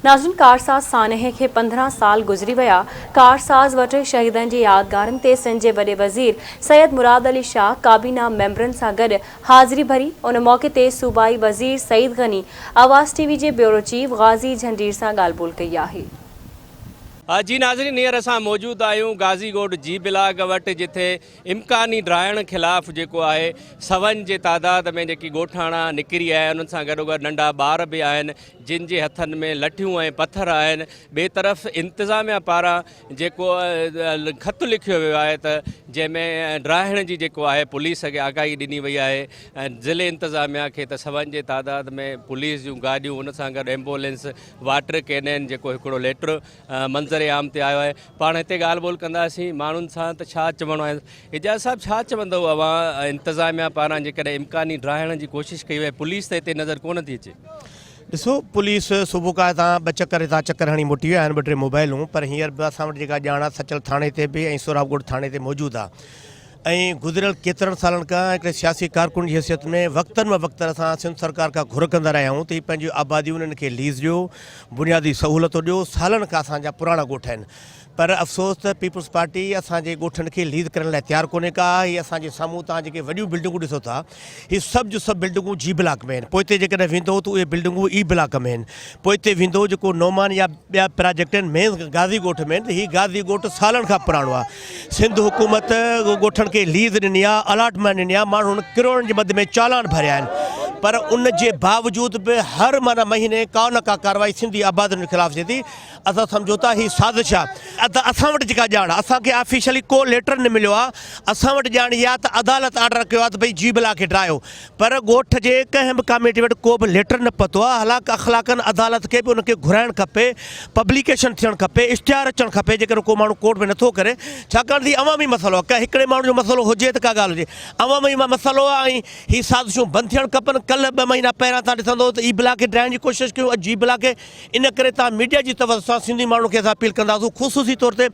ناظرين ڪارساز سانحي کي 15 سال گذري ويا، ڪارساز وٽ شهيدن جي يادگارن تي سنڌ جي وڏي وزير سيد مراد علي شاهه ڪابينا ميمبرن سان گڏ حاضري ڀري، ان موقعي تي صوبائي وزير سعيد غني آواز ٽي وي جي بيورو چيف غازي جهنڊير سان ڳالهه ٻولهه ڪئي آهي. جي ناظرين هينئر اسان موجود آهيون غازي ڳوٺ جي بلاڪ وٽ جتي امڪاني ڊاهڻ خلاف جيڪو آهي سون جي تعداد ۾ جيڪي ڳوٺاڻا نڪري آيا آهن انهن سان گڏوگڏ ننڍا ٻار به آهن جن جي هٿن ۾ لٺيون ۽ پٿر آهن ٻئي طرف انتظاميا پاران جيڪو خط لکيو ويو آهي ته جنهن ۾ ڊاهڻ جي جيڪو آهي پوليس کي آگاهي ڏني وئي آهي ۽ ضلعي انتظاميا کي ته سون جي تعداد ۾ پوليس جون گاڏيون ان سان گڏ ايمبولينس واٽر ڪينين جيڪو هڪڙو ليٽر منظر عام تي آيو آهي پاڻ هتي ڳالهه ٻولهه ڪنداسين ماڻهن سان ته ڇا چوڻو آهي اعجاز صاحب ڇا چوندو اوهان انتظاميا پاران جيڪڏهن امڪاني ڊاهڻ جي ڪوشش ڪئي وئي پوليس ته هتي نظر ڪونه ٿي اچي. ڏسو پوليس صبح کان هتان ٻه چڪر هتان چڪر هڻي موٽي ويا آهن ٻه ٽي موبائلون پر هينئر به اسان وٽ جيڪا ڄاڻ آهي سچل ٿاڻي تي به ۽ سهراب ڳوٺ ٿاڻي تي موجود آهي ۽ گذريل ڪيترن سالن کان هڪڙي سياسي ڪارڪن جي حيثيت ۾ وقتن به وقتن اسان سنڌ سرڪار کان گهر ڪندا رهيا آهيون ته هي پنهنجون آباديون انهن کي ليز ڏيو بنيادي سهولتون ڏيو سالن کان اسان جا پراڻا ڳوٺ آهن پر افسوس ته پيپلز پارٽي اسان جي ڳوٺن کي ليز ڪرڻ لاء تيار ڪونهي ڪا هي اسان جي سامهون توهان جيڪي وڏيون بلڊنگون ڏسو ٿا هي سڀ جون سڀ بلڊنگون جي بلاڪ ۾ آهن پوئتي جيڪڏهن ويندو ته اهي بلڊنگون اي بلاڪ ۾ آهن پوئتي ويندو جيڪو نعمان يا ٻيا پراجيڪٽ آهن مين غازي ڳوٺ ۾ آهن ته هي غازي ڳوٺ سالن کان پراڻو آهي سنڌ حڪومت ڳوٺن کي ليز ڏني آهي الاٽمينٽ ڏني آهي ماڻهن ڪروڙن جي مد ۾ چالان ڀريا آهن پر ان جي باوجود به هر معنيٰ مهيني ڪا نه ڪا ڪارروائي سنڌي آبادين خلاف ٿئي ٿي اسان سمجهون ٿا هي سازش آ ته اسان وٽ جيڪا ڄاڻ آ اسان کي آفيشلي ڪو ليٽر نه مليو آ اسان وٽ ڄاڻ اها آ ته عدالت آرڊر ڪيو آ ته ڀئي جي بلا کي ڊاهيو پر ڳوٺ جي ڪنهن به ڪاميٽي وٽ ڪو به ليٽر نه پهتو آ حالانڪ اخلاقن عدالت کي به ان کي گهرائڻ کپي پبليڪيشن ٿيڻ کپي اشتهار اچڻ کپي جيڪڏهن ڪو ماڻهو ڪورٽ ۾ نٿو ڪري ڇاڪاڻ ته هي عوامي مسئلو آ ڪنهن هڪڙي ماڻهو جو مسئلو هجي ته ڪا ڳالهه هجي عوامي مسئلو آ ۽ هي سازشون بند ٿيڻ کپن ڪلهه ٻه مهينا پهريان تان ڏسندو ته اي بلا کي ڊاهڻ جي ڪوشش ڪيون اڄ جي بلا کي ان ڪري توهان ميڊيا جي توسط سان سنڌي ماڻهن کي اسان اپيل ڪنداسون خصوصي طور تي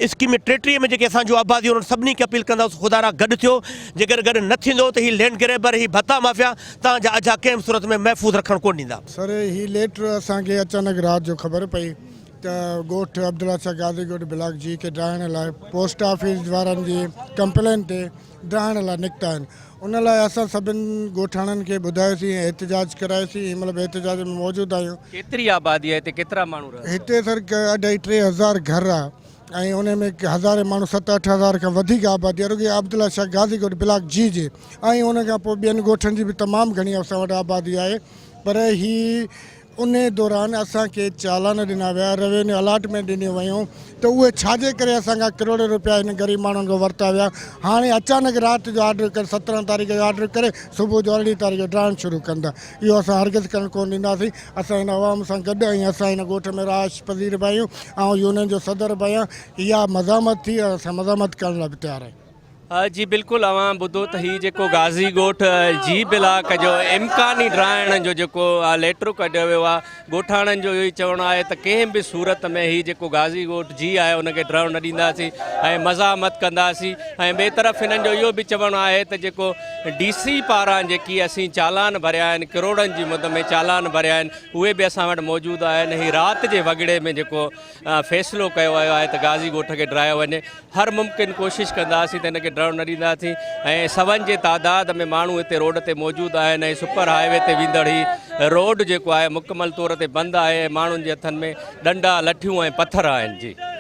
اسڪيم 33 ۾ جيڪي اسان جون آباديون انهن سڀني کي اپيل ڪنداسون خدارا گڏ ٿيو جيڪڏهن گڏ نه ٿيندو ته هي لينڊ گريبر هي ڀتا مافيا توهان جا اجها ڪنهن به صورت ۾ محفوظ رکڻ ڪونه ڏيندا. سر هي ليٽر اسان کي اچانڪ رات جو خبر پئي ته ڳوٺ عبدالله شاهه غازي ڳوٺ بلاڪ جي کي ڊاهڻ لاء پوسٽ آفيس وارن جي ڪمپلين تي ڊاهڻ لاء نڪتا آهن ان لاء اسان سڀن ڳوٺاڻن کي ٻڌايوسين ۽ احتجاج ڪرايوسين هن مهل به احتجاج ۾ موجود آهيون. ڪيتري آبادي آهي هتي ڪيترا ماڻهو رهن ٿا؟ هتي سر اڍائي 3000 گهر آهي ۽ ان ۾ هزارين ماڻهو ست 8000 کان وڌيڪ آبادي آهي رڳي عبدالله شاهه غازي ڳوٺ بلاڪ جي جي ۽ ان کان پوء ٻين ڳوٺن جي به تمام گهڻي اسان وٽ آبادي آهي پر هي انهي دوران اسان کي چالان ڏنا ويا، روينيو الاٽمينٽ ڏنيون ويون ته اهي ڇاجي ڪري اسان کان ڪروڙين روپيا هن غريب ماڻهن کان ورتا ويا، هاڻي اچانڪ رات جو آرڊر ڪري 17 تاريخ جو آرڊر ڪري صبح جو 18 تاريخ جو ڊاهڻ شروع ڪندا، اهو اسان هرگز ڪرڻ ڪونه ڏينداسين، اسان هن عوام سان گڏ ۽ اسان هن ڳوٺ ۾ رهائش پذير به آهيون، آئون يونين جو صدر به آهيان، اها مزاحمت ٿي ۽ اسان مزاحمت ڪرڻ لاء به تيار آهيون. جي بلڪل اوهان ٻڌو ته هي جيڪو غازي ڳوٺ جي بلاڪ جو امڪاني ڊاهڻ جو جيڪو ليٽر ڪڍيو ويو آهي ڳوٺاڻن جو اهو ئي چوڻ آهي ته ڪنهن به صورت ۾ هي جيڪو غازي ڳوٺ جي آهي ان کي ڊهڻ نه ڏينداسين ۽ مزاحمت ڪنداسين ۽ ٻئي طرف هنن جو اهو به چوڻ آهي ته جيڪو ڊي سي پاران جيڪي اسين چالان ڀريا آهن ڪروڙن جي مد ۾ چالان ڀريا آهن اهي به اسان وٽ موجود آهن هي رات جي وڳڙي ۾ جيڪو فيصلو ڪيو ويو آهي ته غازي ڳوٺ کي ڊاهيو وڃي هر ممڪن ڪوشش ڪنداسين ته هن کي ڊهڻ نه ڏينداسين ۽ سون جي تعداد ۾ ماڻهو هتي روڊ تي موجود آهن ۽ سپر هاء وي تي ويندڙ هي روڊ جيڪو آهي مڪمل طور تي بند آهي ۽ ماڻهن جي هٿن ۾ ڏنڊا لٺيون ۽ پٿر آهن جي.